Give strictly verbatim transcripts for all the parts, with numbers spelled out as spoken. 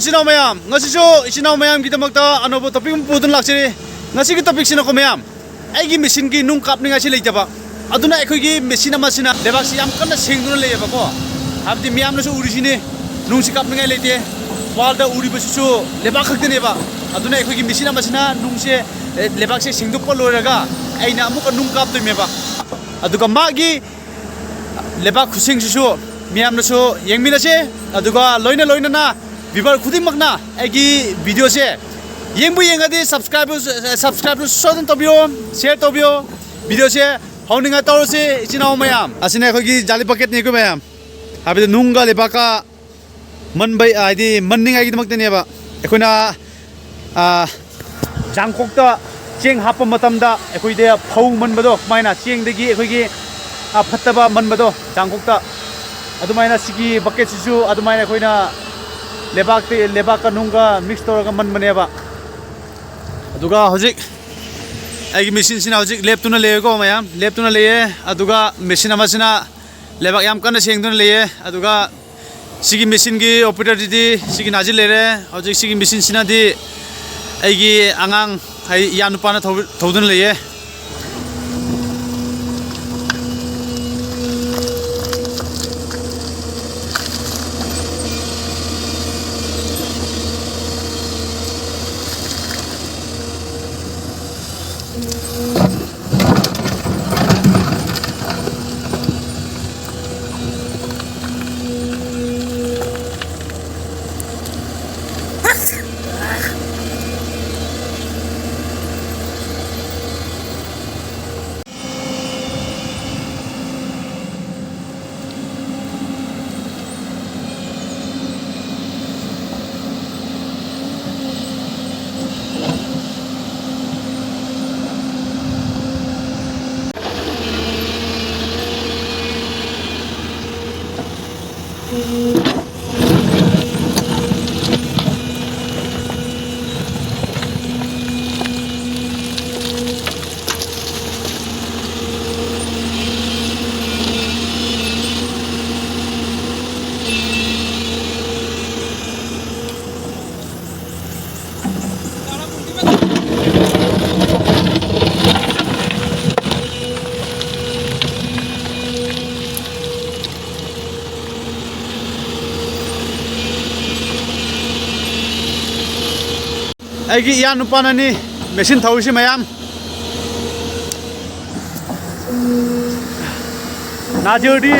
ꯏꯆꯤꯟ ꯏꯅꯥꯎ ꯃꯌꯥꯝ, ꯉꯁꯤꯁꯨ ꯏꯆꯤꯟ ꯏꯅꯥꯎ ꯃꯌꯥꯝꯒꯤꯗꯃꯛꯇ ꯑꯅꯧꯕ topic ꯑꯃ ꯄꯨꯗꯨꯅ ꯂꯥꯛꯆꯔꯤ꯫ ꯉꯁꯤꯒꯤ topicꯁꯤꯅꯀꯣ ꯃꯌꯥꯝ, ꯑꯩꯒꯤ machineꯒꯤ ꯅꯨꯡ ꯀꯥꯞꯅꯤꯡꯉꯥꯏꯁꯤ ꯂꯩꯇꯕ꯫ ꯑꯗꯨꯅ ꯑꯩꯈꯣꯏꯒꯤ machine ꯑꯃꯁꯤꯅ ꯂꯩꯕꯥꯛꯁꯤ ꯌꯥꯝ ꯀꯟꯅ ꯁꯦꯡꯗꯨꯅ ꯂꯩꯌꯦꯕꯀꯣ꯫ ꯍꯥꯏꯕꯗꯤ ꯃꯌꯥꯝꯅꯁꯨ ꯎꯔꯤꯁꯤꯅꯤ, ꯅꯨꯡꯁꯤ ꯀꯥꯞꯅꯤꯡꯉꯥꯏ ꯂꯩꯇꯦ꯫ Wallꯗ ꯎꯔꯤꯕꯁꯤꯁꯨ ꯂꯩꯕꯥꯛ ꯈꯛꯇꯅꯦꯕ꯫ ꯑꯗꯨꯅ ꯑꯩꯈꯣꯏꯒꯤ machine ꯑꯃꯁꯤꯅ ꯅꯨꯡꯁꯦ, ꯑꯦ, ꯂꯩꯕꯥꯛꯁꯦ ꯁꯦꯡꯗꯣꯛꯄ ꯂꯣꯏꯔꯒ ꯑꯩꯅ ꯑꯃꯨꯛꯀ ꯅꯨꯡ ꯀꯥꯞꯇꯣꯏꯅꯦꯕ꯫ ꯑꯗꯨꯒ ꯃꯥꯒꯤ ꯂꯩꯕꯥꯛ ꯈꯨꯠꯁꯦꯝꯁꯤꯁꯨ ꯃꯤꯌꯥꯝꯅꯁꯨ ꯌꯦꯡꯃꯤꯟꯅꯁꯦ꯫ ꯑꯗꯨꯒ ꯂꯣꯏꯅ ꯂꯣꯏꯅꯅ viewer ꯈꯨꯗꯤꯡꯃꯛꯅ ꯑꯩꯒꯤ videoꯁꯦ ꯌꯦꯡꯕꯨ ꯌꯦꯡꯉꯗꯤ subscribe, subscribe ꯁꯣꯏꯗꯅ ꯇꯧꯕꯤꯌꯣ, share ꯇꯧꯕꯤꯌꯣ꯫ Videoꯁꯦ ꯍꯧꯅꯤꯡꯉꯥꯏ ꯇꯧꯔꯁꯤ ꯏꯆꯤꯟ ꯏꯅꯥꯎ ꯃꯌꯥꯝ꯫ ꯑꯁꯤꯅ ꯑꯩꯈꯣꯏꯒꯤ ꯖꯥꯂꯤ bucketꯅꯤ ꯑꯩꯈꯣꯏ ꯃꯌꯥꯝ꯫ ꯍꯥꯏꯕꯗꯤ ꯅꯨꯡꯒ ꯂꯩꯕꯥꯛꯀ ꯃꯟꯕ, ꯍꯥꯏꯗꯤ ꯃꯟꯅꯤꯡꯉꯥꯏꯒꯤꯗꯃꯛꯇꯅꯦꯕ꯫ ꯑꯩꯈꯣꯏꯅ, ꯑꯥ, ꯖꯥꯡꯀꯣꯛꯇ ꯆꯦꯡ ꯍꯥꯞꯄ ꯃꯇꯝꯗ ꯑꯩꯈꯣꯏꯗ ꯐꯧ ꯃꯟꯕꯗꯣ, ꯁꯨꯃꯥꯏꯅ ꯆꯦꯡꯗꯒꯤ ꯑꯩꯈꯣꯏꯒꯤ, ꯑꯥ, ꯐꯠꯇꯕ ꯃꯟꯕꯗꯣ ꯖꯥꯡꯀꯣꯛꯇ, ꯑꯗꯨꯃꯥꯏꯅ ꯁꯤꯒꯤ bucketꯁꯤꯁꯨ ꯑꯗꯨꯃꯥꯏꯅ ꯑꯩꯈꯣꯏꯅ ꯂꯩꯕꯥꯛꯇ, ꯂꯩꯕꯥꯛꯀ ꯅꯨꯡꯒ mix ꯇꯧꯔꯒ ꯃꯟꯕꯅꯦꯕ꯫ ꯑꯗꯨꯒ ꯍꯧꯖꯤꯛ ꯑꯩꯒꯤ machineꯁꯤꯅ ꯍꯧꯖꯤꯛ ꯂꯦꯞꯇꯨꯅ ꯂꯩꯌꯦꯀꯣ ꯃꯌꯥꯝ, ꯂꯦꯞꯇꯨꯅ ꯂꯩꯌꯦ꯫ ꯑꯗꯨꯒ machine ꯑꯃꯁꯤꯅ ꯂꯩꯕꯥꯛ ꯌꯥꯝ ꯀꯟꯅ ꯁꯦꯡꯗꯨꯅ ꯂꯩꯌꯦ꯫ ꯑꯗꯨꯒ ꯁꯤꯒꯤ machineꯒꯤ operatorꯗꯤ ꯁꯤꯒꯤ ꯅꯥꯖꯤꯜ ꯂꯩꯔꯦ꯫ ꯍꯧꯖꯤꯛ ꯁꯤꯒꯤ machineꯁꯤꯅꯗꯤ ꯑꯩꯒꯤ ꯑꯉꯥꯡ, ꯍꯥꯏ, ꯏꯌꯥ ꯅꯨꯄꯥꯅ ꯊꯧ-, ꯊꯧꯗꯨꯅ ꯂꯩꯌꯦ꯫ ꯑꯩꯒꯤ ꯏꯌꯥ ꯅꯨꯄꯥꯅꯅꯤ ꯃꯦꯆꯤꯟ ꯊꯧꯔꯤꯁꯤ ꯃꯌꯥꯝ꯫ ꯅꯥꯖꯤꯔꯗꯤ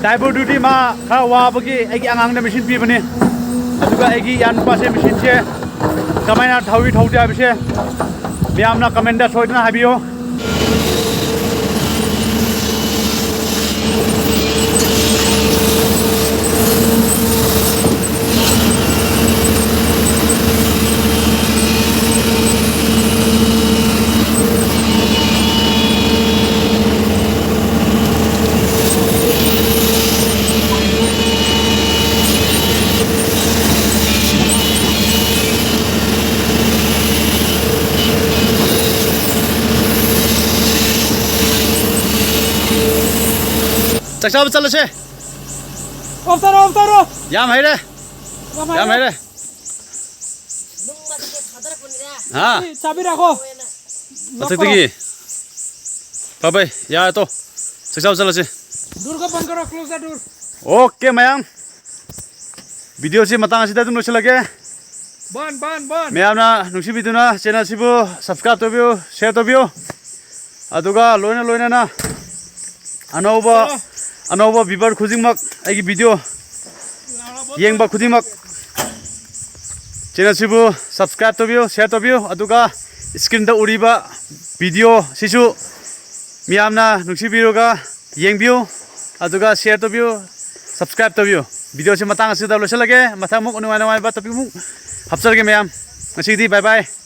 ꯗ꯭ꯔꯥꯏꯚꯔꯗꯨꯗꯤ ꯃꯥ ꯈꯔ ꯋꯥꯕꯒꯤ ꯑꯩꯒꯤ ꯑꯉꯥꯡꯗ ꯃꯦꯆꯤꯟ ꯄꯤꯕꯅꯤ꯫ ꯑꯗꯨꯒ ꯑꯩꯒꯤ ꯏꯌꯥ ꯅꯨꯄꯥꯁꯦ ꯃꯦꯆꯤꯟꯁꯦ ꯀꯃꯥꯏꯅ ꯊꯧꯏ ꯊꯧꯗꯦ ꯍꯥꯏꯕꯁꯦ ꯃꯌꯥꯝꯅ ꯀꯃꯦꯟꯗ ꯁꯣꯏꯗꯅ ꯍꯥꯏꯕꯤꯌꯨ꯫ ꯆꯥꯛ ꯆꯥꯕ ꯆꯠꯂꯁꯦ꯫ ꯑꯣꯐ ꯇꯧꯔꯣ, ꯑꯣꯐ ꯇꯧꯔꯣ꯫ ꯌꯥꯝ ꯍꯩꯔꯦ꯫ ꯌꯥꯝ ꯍꯩꯔꯦ꯫ ꯍꯥ? ꯆꯥꯕꯤꯔꯛꯑꯣ꯫ ꯃꯊꯛꯇꯒꯤ꯫ ꯐꯕꯩ, ꯌꯥꯔꯦ ꯇꯣ꯫ ꯆꯥꯛ ꯆꯥꯕ ꯆꯠꯂꯁꯤ꯫ ꯗꯨꯔꯒ ꯕꯟ ꯀꯔꯣ, close the door꯫ ꯑꯣꯀꯦ ꯃꯌꯥꯝ꯫ ꯚꯤꯗꯤꯑꯣꯁꯤ ꯃꯇꯥꯡ ꯑꯁꯤꯗ ꯑꯗꯨꯝ ꯂꯣꯏꯁꯤꯜꯂꯒꯦ꯫ ꯕꯟ, ꯕꯟ, ꯕꯟ꯫ ꯃꯌꯥꯝꯅ ꯅꯨꯡꯁꯤꯕꯤꯗꯨꯅ ꯆꯦꯅꯦꯜꯁꯤꯕꯨ subscribe ꯇꯧꯕꯤꯌꯨ, share ꯇꯧꯕꯤꯌꯨ꯫ ꯑꯗꯨꯒ ꯂꯣꯏꯅ ꯂꯣꯏꯅꯅ ꯑꯅꯧꯕ, ꯑꯅꯧꯕ viewer ꯈꯨꯗꯤꯡꯃꯛ ꯑꯩꯒꯤ ꯚꯤꯗꯤꯑꯣ ꯌꯦꯡꯕ ꯈꯨꯗꯤꯡꯃꯛ ꯆꯦꯅꯦꯜꯁꯤꯕꯨ subscribe ꯇꯧꯕꯤꯌꯨ, share ꯇꯧꯕꯤꯌꯨ꯫ ꯑꯗꯨꯒ screenꯗ ꯎꯔꯤꯕ ꯚꯤꯗꯤꯑꯣꯁꯤꯁꯨ ꯃꯤꯌꯥꯝꯅ ꯅꯨꯡꯁꯤꯕꯤꯔꯒ ꯌꯦꯡꯕꯤꯌꯨ꯫ ꯑꯗꯨꯒ share ꯇꯧꯕꯤꯌꯨ, subscribe ꯇꯧꯕꯤꯌꯨ꯫ ꯚꯤꯗꯤꯑꯣꯁꯤ ꯃꯇꯥꯡ ꯑꯁꯤꯗ ꯂꯣꯏꯁꯤꯜꯂꯒꯦ꯫ ꯃꯊꯪ ꯑꯃꯨꯛ ꯅꯨꯡꯉꯥꯏ ꯅꯨꯡꯉꯥꯏꯕ topic ꯑꯃꯨꯛ ꯍꯥꯞꯆꯔꯒꯦ ꯃꯌꯥꯝ꯫ ꯉꯁꯤꯒꯤꯗꯤ bye bye꯫